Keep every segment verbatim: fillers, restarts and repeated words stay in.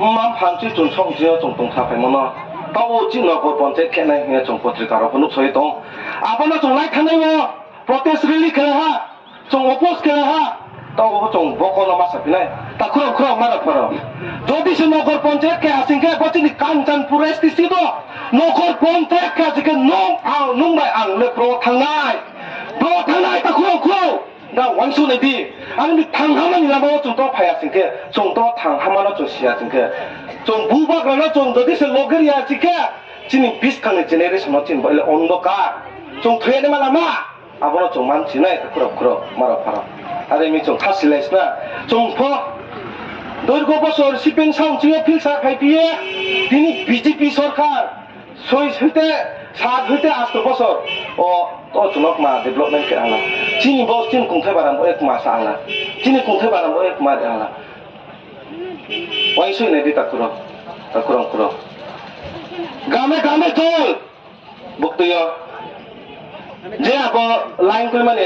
Mma mpha chi chung song chi yo chung tongsa phaimo no, taoh wo chini nogor panchayat khe nai hing ye chung potrika rao pho nuhsao ye tong. Abo no chung lai thanngnai wo protest rally khe ha, chung oppose khe ha, taoh wo chung bokol no ma saphi nai. Takhu rao, khurao, ma rao, pha rao. Jodi se nogor panchayat khe asing khe, bo chini Kanchanpur S T C do, nogor panchayat khe asing khe nung ang, nung bai ang le bro thanngnai. Bro thanngnai, takhu rao, khurao. Da uaingsouh nai di, ang ni thanghamma ni lama wo chung to phai ya sing khe, chung to thanghamma no chung si ya sing khe, chung bubagra no chung jodi se loge ri ya sing khe, chini buskang ni generation no chini bo le ondokar. Chung thoi ya naima lama, abo no chung mansi nai, takhu rao, khurao, ma rao, pha rao. Are mi chung khasilai sna, chung pho doirgo bosor C P M song chini yo philsa phaiphi ye, tini B J P sorkar, soi hoite, sat hoite asto bosor, o, o chung no kma development khe ha la. Chini bo, chini kongthai baram bo ye kma sa ha la. Chini kongthai baram bo ye kma ri ha la. Uaingsouh nai di, takhu rao, khurao. Grame grame jol buktui yo. Je abo line kuli mani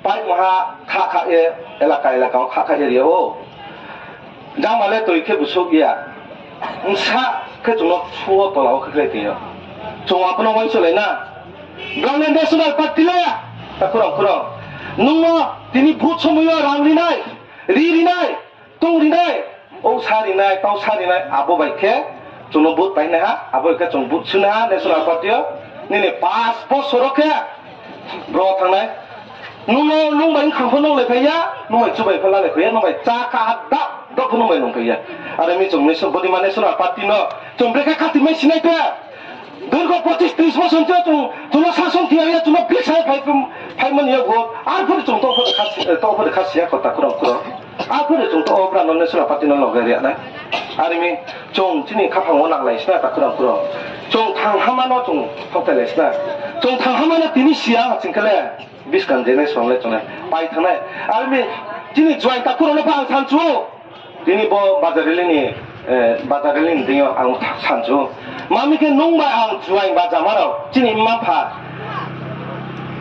pipe maha khah khah ye, elaka elaka wo khah khah ye ri ou. Jangma le toi khe busouh ya. Bsa khe chung no suh wo tola wo khe khlai tong yo. Chung abo no uaingsouh lai na. Brang le National Party le, takhu rao, khurao. Nung no tini vote somoi yo rang ri nai, ri ri nai, tong ri nai, ousa ri nai, tausa ri nai, abo bai khe chung no vote pai nai ha, abo bai khe chung vote sui nai ha National Party yo. Nini pas bosor wo khe bro thanngnai. Nung no, nung bai bkhang pho nunglai phai ya, nung bai chubai pho lalai phai ya, nung bai chá kha ha da, da pho nung bai nung phai ya. Are mi chung bodima National Party no chung brekhe khatimai sinai phe. Dirgho pochis tris bosor chung, chung no sason khe ya, chung no phisa phai, phaimani ya bo. Arphuh de chung to pho de khasi ya kho, takhu rao, khurao. Arphuh de chung to o bra no National Party no loge ri ya nai. Are mi chung chini khaphang wo nanglai sna, takhu rao, khurao. Chung thanghamma no chung thokphailai sna. Chung thanghamma no tini si ya sing khe le, buskang generation le chung nai pai thanngnai. Are mi chini juaing takhu rao no pho ang sanchu ou. Tini bo bazar rally ni, bazar rally ni deing yo ang sanchu ou. Mami khe nung bai ang juaing bajama rao, chini mma mpha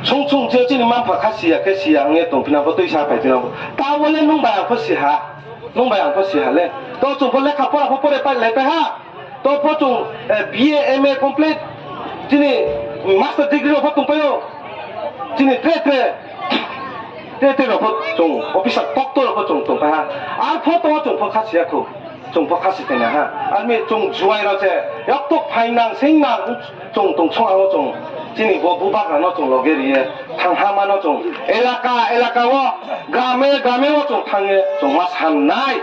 sung sung chi yo chini mma mpha kha si ya khe si ya ong ye tongphi na pho, tuisa phai phi na pho. Taoh wo le nung bai ang pho si ha. Nung bai ang pho si ha le. To chung pho lekha pora pho pore pai lai pai ha. To pho chung, B A, M A complete, chini master degree rao pho tongpai ou. Chini tre tre, tre tre rao pho chung officer, doctor rao pho chung tongpai ha. Arphuh to chung pho kha si ya kho. Chung pho kha si tong nai ha. Are mi chung juaing rao se yakto phainang singnang chung tong song ang wo chung chini bo bubagra no chung loge ri ye, thanghamma no chung elaka elaka wo, grame grame wo chung thanng ye chung ma sa nai.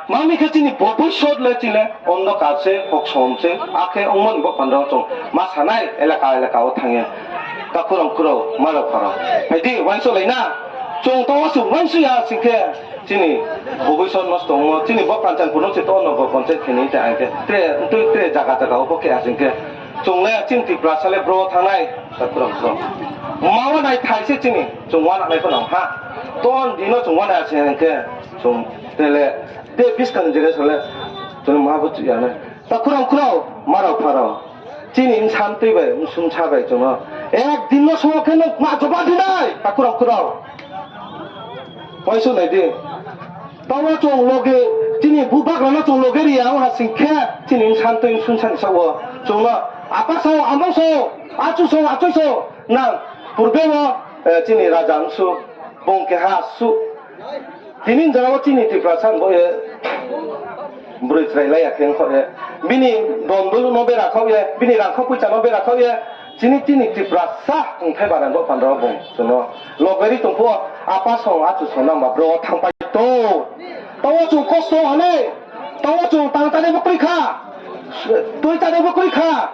Mami khe chini bobisot le chini le ondokar se, hoksom se, akhe ongmo ni bo panda wo chung ma sa nai elaka elaka wo thanng ye. Takhu rao, khurao, ma rao, pha rao. Phai di, uaingsouh lai na. Chung to wo se uaingsouh ya sing khe, chini bobisot nosto ongmo, chini bo Kanchanpur no se to nogor panchayat khe ni ta ang khe, tre, tui tre zaga zaga wo pho khe ha sing khe. Chung le chini Tiprasa le bro thanngnai, takhu rao, khurao. Ma wo naithai se chini, chung uananai pho nang ha. Ton di no chung uana sing khe, chung te le, te buskang generation le, chung le ma bo chu ya nai. Takhu rao, khurao, ma rao, pha rao. Chini bsa mtui bai, bsungsa bai chung no ekdin no song khe no ma jobab ri nai, takhu rao, khurao. Uaingsouh nai di. Taoh wo chung loge, chini bubagra no chung loge ri ya ong ha sing khe, chini bsa mtui bsungsa ni saoh wo chung no apa song, among song, achu song, achoi song, nang purbe wo, chini raja bsu, bung keha suh. Tini jora wo chini Tiprasa bo ye broi chrai lai ya khe ongkhaoh ye, bini don dolu no bera khaoh ye, bini rangkho poicha no bera khaoh ye, chini, chini Tiprasa kongthai baran bo panda wo bung chung no loge ri tong pho, apa song, achu song nang ba bro thanngpai to. Taoh wo chung kosto ha le, taoh wo chung tang tanai bo kroi kha, tui tanai bo kroi kha.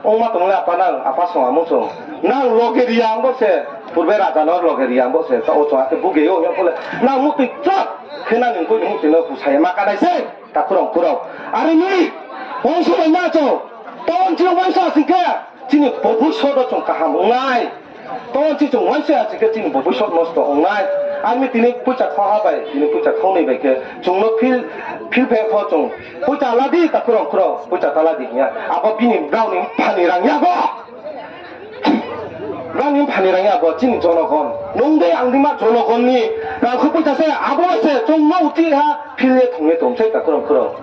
Ongma tong le apa nang, apa song, amung song. Nang loge ri ya ong bo se, purbe raja no loge ri ya ong bo se, taoh wo chung akhe buge yo hing pho le, nang muhtoi chot khe nang ni mkoih ni muhtoi no kusa ye ma kanai se, takhu rao, khurao. Are mi, uaingsouh bai na chung, ton chi uaingsouh sing khe, chini bobisot wo chung kaham ong nai. Ton chi chung uaingsouh ya sing khe chini bobisot nosto ong nai. Are mi tini poicha khauha bai, tini poicha khaunoi bai khe chung no phil, phil phe pho chung poicha la di, takhu rao, khurao, poicha ta la di hing ya. Abo bini brao ni mpha ni rang ya bo. Brao ni mpha ni rang ya bo, chini jonogon. Nung dei ang dei ma jonogon ni rangkho poicha se, abo se chung no uti ha phil ye thong ye tong sei, takhu rao, khurao.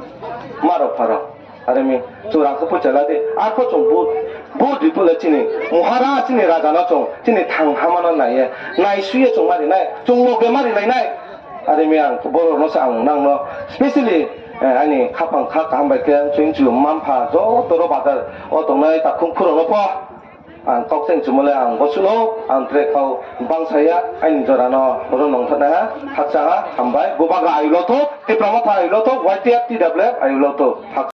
Ma rao pha rao. Are mi, chung rang khe poicha la di. Arphuh chung vote, vote ri phuh le chini Maharaj, chini raja no chung, chini thang hama no nai ye, naisui ye chung ma ri nai, chung loge ma ri lai nai. Are mi ang boro no se ang nang no specially, eh, aini khaphang kha kaham bai khe, chung chu mma mpha joto ro bazar wo tongnai takhu khu rao no pho ang kau kcheng chumo le ang bo suh no, ang tre kau bangsa ya, aini jora no ro nong thanai ha, khakchang ha, hambai, bubagra ayu lo tho, Tipra Motha ayu lo tho, Y T F, T W F ayu lo tho, khakchang.